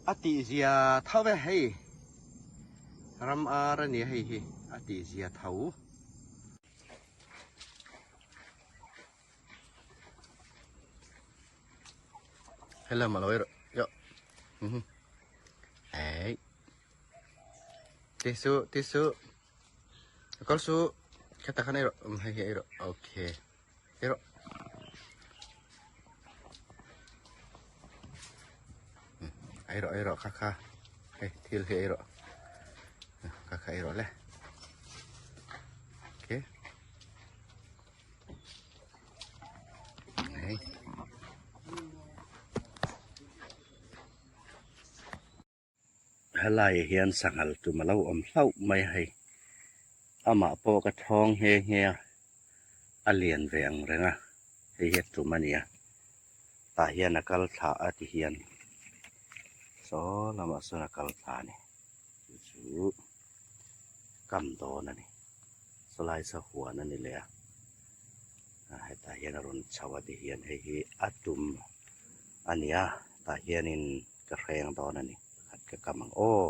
A tih zia tho e hei ram ar a nia hei hi a tih zia tho. Helam a lo erawh yo ei ti suh ti suh kal suh khata khan erawh hei hi erawh okay erawh erawh erawh kha kha hei thil hi erawh kha kha erawh le okay hei Helai hian sanghal tum a lo awm hlauh mai a hei. Amah pawh ka thawng nghe nghe a, a lian ve ang reng a, hei hi a tum a nia. Tah hian a kal thla a ti hian saw lamah sawn a kal thla a ni. Chu chu kam dawn a ni. Sawlai sa huan a ni leh a, hetah hian a rawn chho a ti hian hei hi a tum a nia tah hianin ka hreng dawn a ni pakhat ka kam ang aw.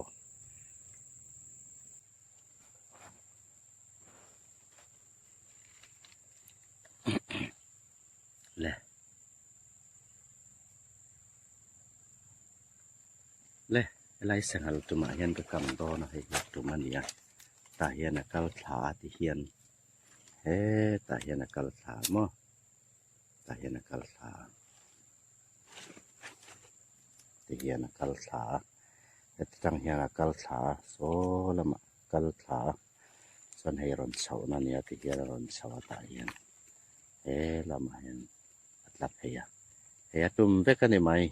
Le le helai sanghal tumah hian ka kam dawn a hei hi tum a ni a tah hian a kal thla a ti hian hetah hian a kal thla maw tah hian a kal thla a. Ti hian a kal thla a heti tang hian a kal thla a saw lamah kal thla a chuan hei rawn chhohna a nia ti hian a rawn chho a tah hian he lamah hian a tla phei a hei a tum vek a ni mai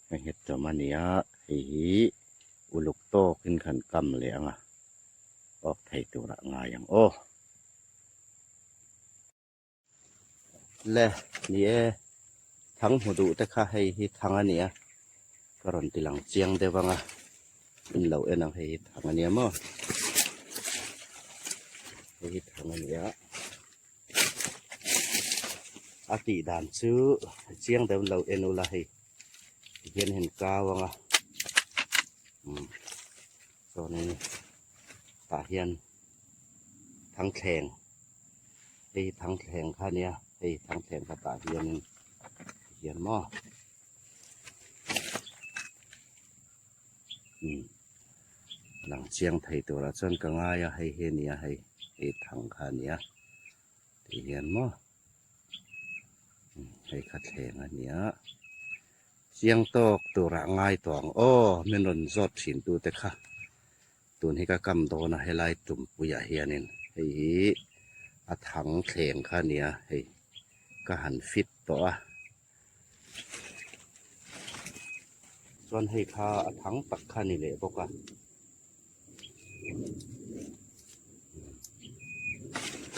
hei hi tum a ni a hei hi uluk tawkin kan kam leh ang a awk thei turah ngai ang aw. Le ni e thang hmu duh te kha hei hi thang a nia ka rawn ti lang chiang deuh ang a in lo en ang hei hi thang a nia maw hei hi thang a nia a tih dan chu chiang deuh lo en ula hei tihian hen kau ang a umm chuanin tah hian thangthleng. Hei thangthleng kha ania hei thangthleng kha tah hianin hian maw umm lang chiang thei turah chuan ka ngai a hei hi ania hei hei thang kha ania tih hian maw hei kha thleng ania chiang tawk turah ngai tawh ang aw min rawn zawt thin tute kha. Tun hi ka kam dawn a helai tumpuiah hianin hei hi a thang thleng kha a nia hei ka han fit tawh a chuan hei kha a thang tak kha a ni leh bawk a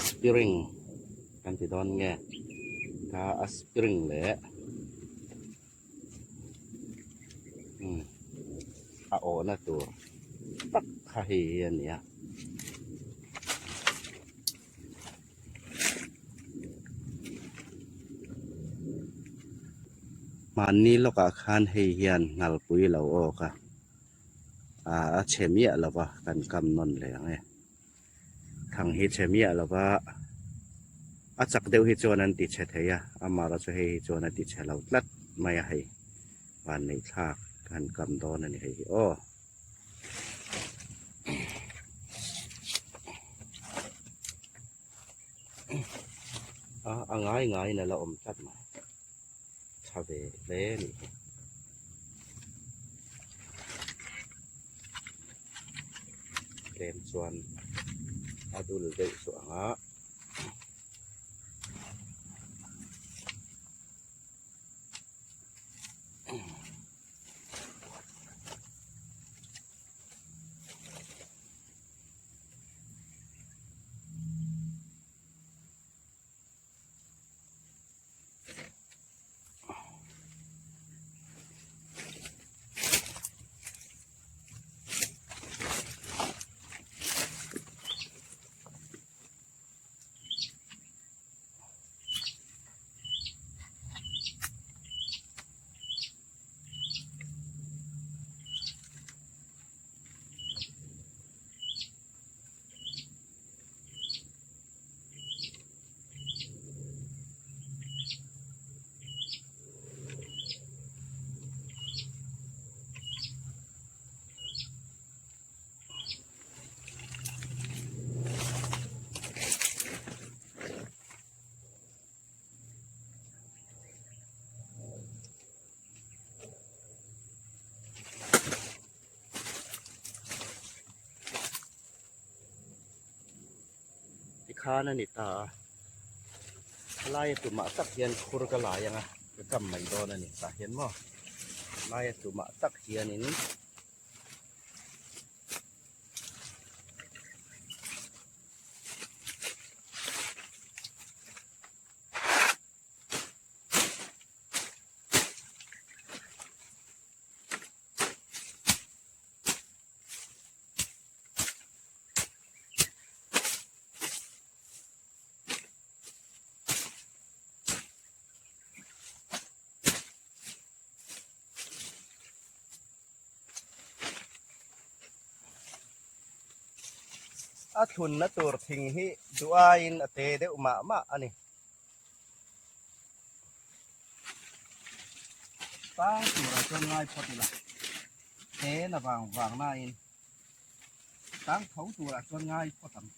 spring kan ti dawn nge kha a spring leh umm a awhna tur tak kha hei hi a ni a. Hmanni lawkah khan hei hian nghalpui lo awk a ah a chhe miah lo va kan kam nawn leh ang e. Thang hi chhe miah lo va a chak deuh hi chuan an ti chhe thei a amaherawhchu chu hei hi chuan a ti chhe lo tlat mai a hei vanneih thlak ka han kam dawn a ni hei hi aw. A a ngai ngaiin a la awm tlat mai tha ve hle a nih hi. Tlem chuan a dul deuh chu ang a. khan a ni ta a, helaia tumah tak hian khur ka lai ang a, ka kam mai dawn a ni tah hian maw helaia tumah tak hianin. A thlunna tur thing hi duh aiin a te deuh mah mah a ni. Tang turah chuan ngai phawt ila te na vang vang nain tang tho turah chuan ngai phawt ang.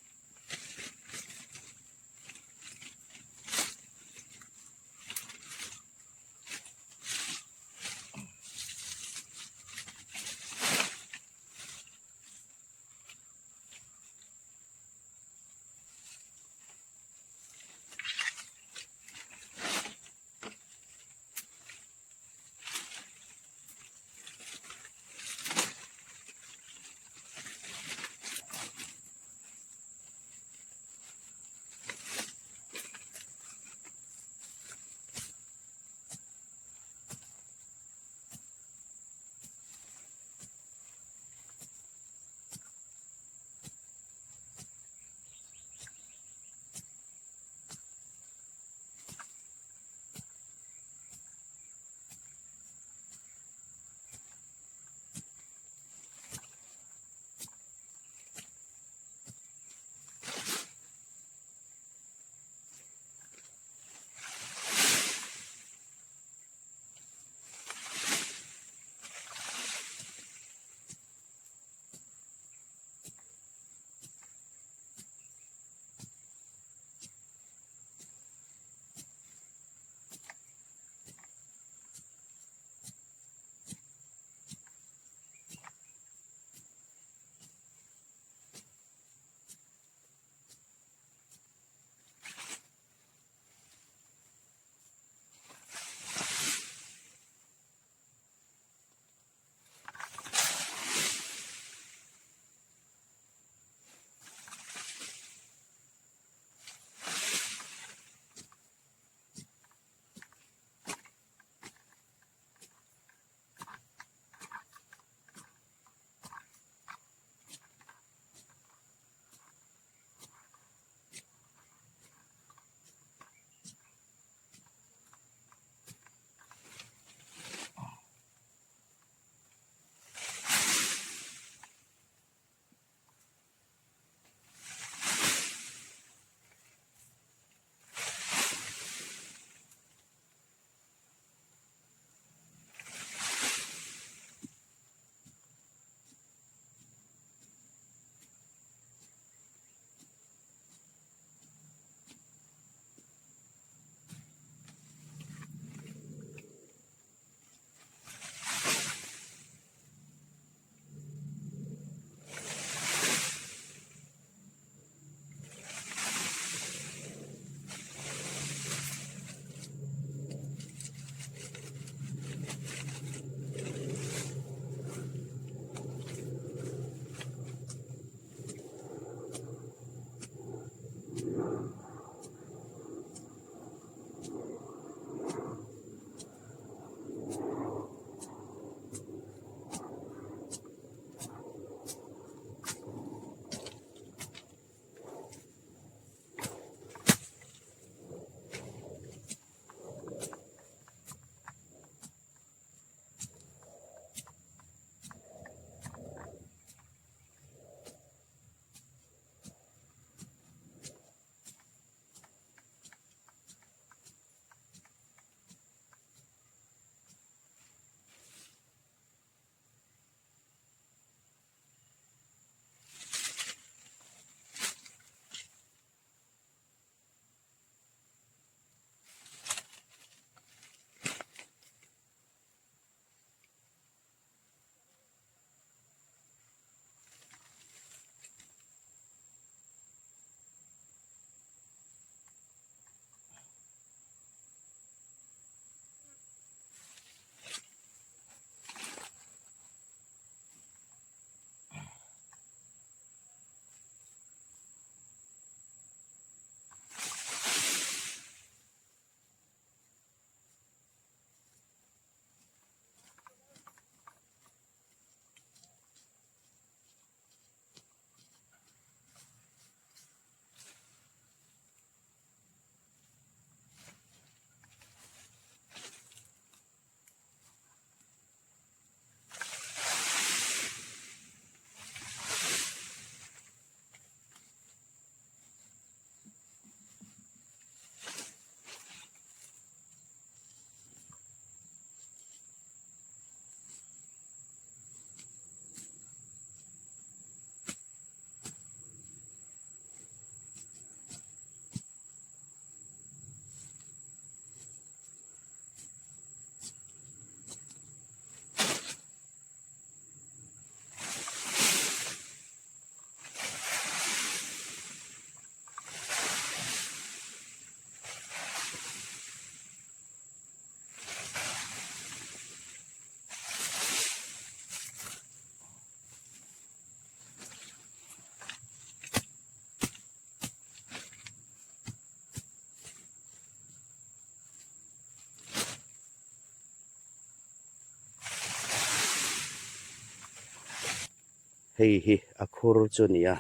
Hei hi a khur chu nia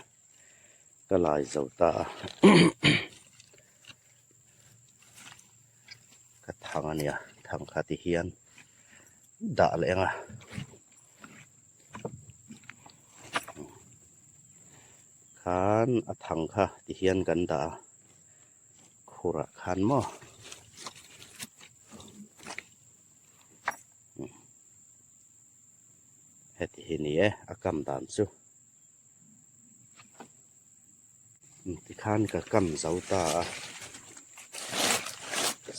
ka lai zo ta a ka thang a nia thang kha ti hian dah leh ang a khan a thang kha ti hian kan dah a khurah khan maw. Heti hi ni e a kam dan chu tikhan ka kam zo ta a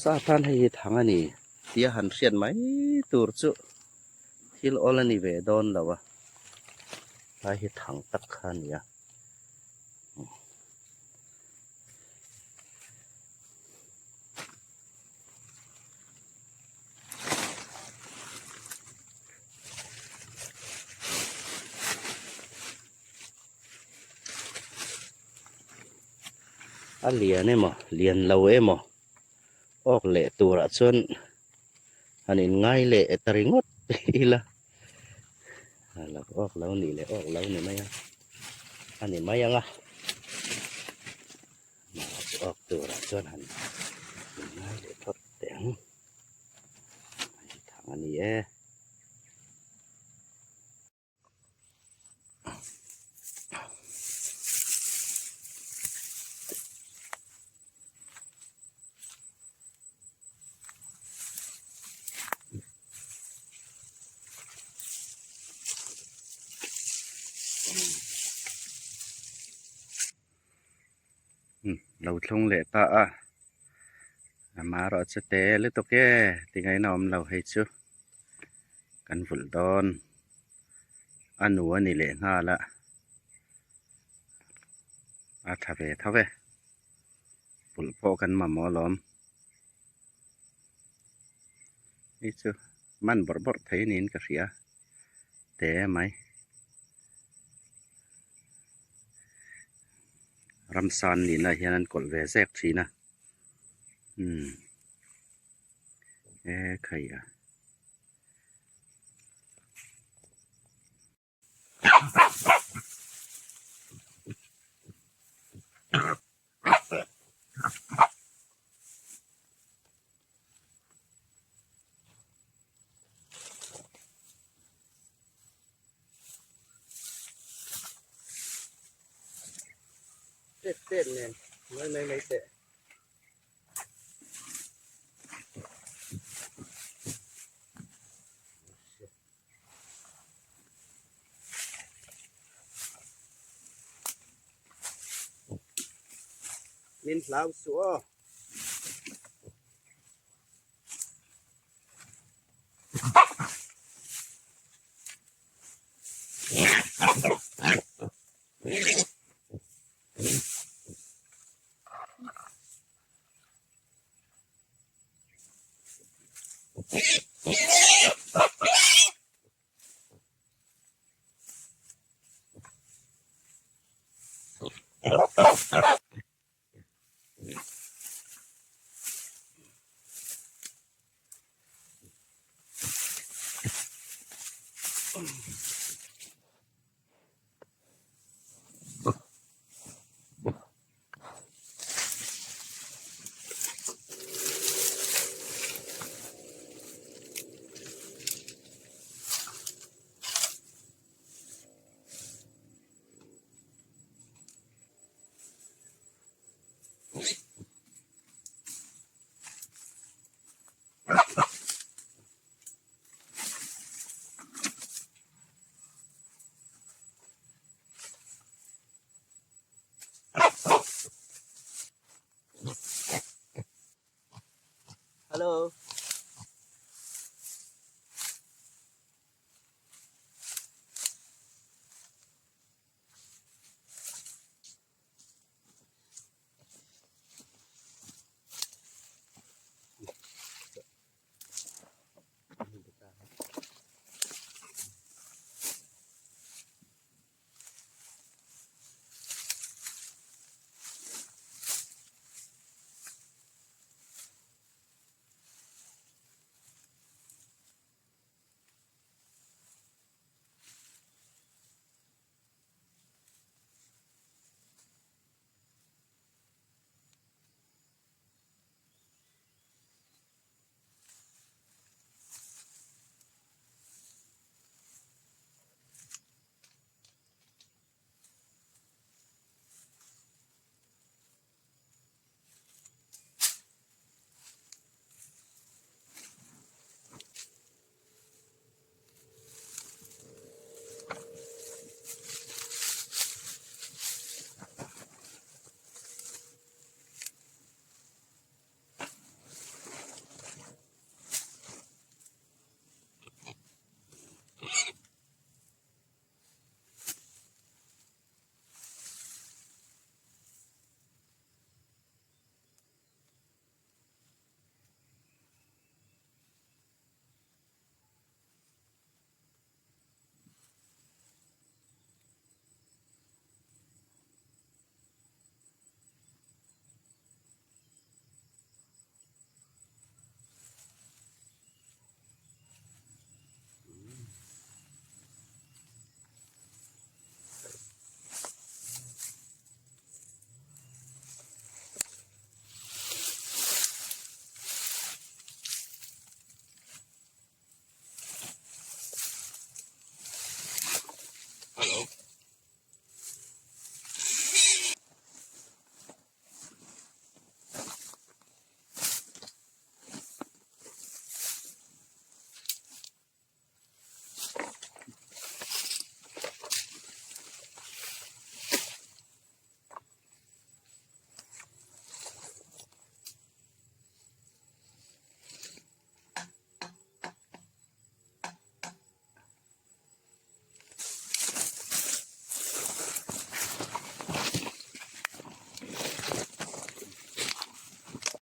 sa tan hei hi thang a ni tia han hriat mai tur chu thil awl a ni ve dawn lo a lai hi thang tak kha a ni a. A lian emaw lian lo emaw awk leh turah chuan han inngai leh ta ringawt ila a lo awk lo nih leh awk lo ni mai a a ni mai ang a. Chu awk turah chuan han inngai leh phawt teh ang. Hei thang a ni e. Lo thlung leh ta a amaherawhchu te lutuk e tingaihna awm lo hei chu kan vulh dawn a nu a ni leh nghal a a tha ve tho e vulh pawh kan mamawh alawm hei chu man bawrh bawrh thei niin ka hria te mai. Ramsa an nihna hian an kawlh ve zek thin a umm e khai a. Tet tet nen mai mai mai teh. Min hlau suh aw.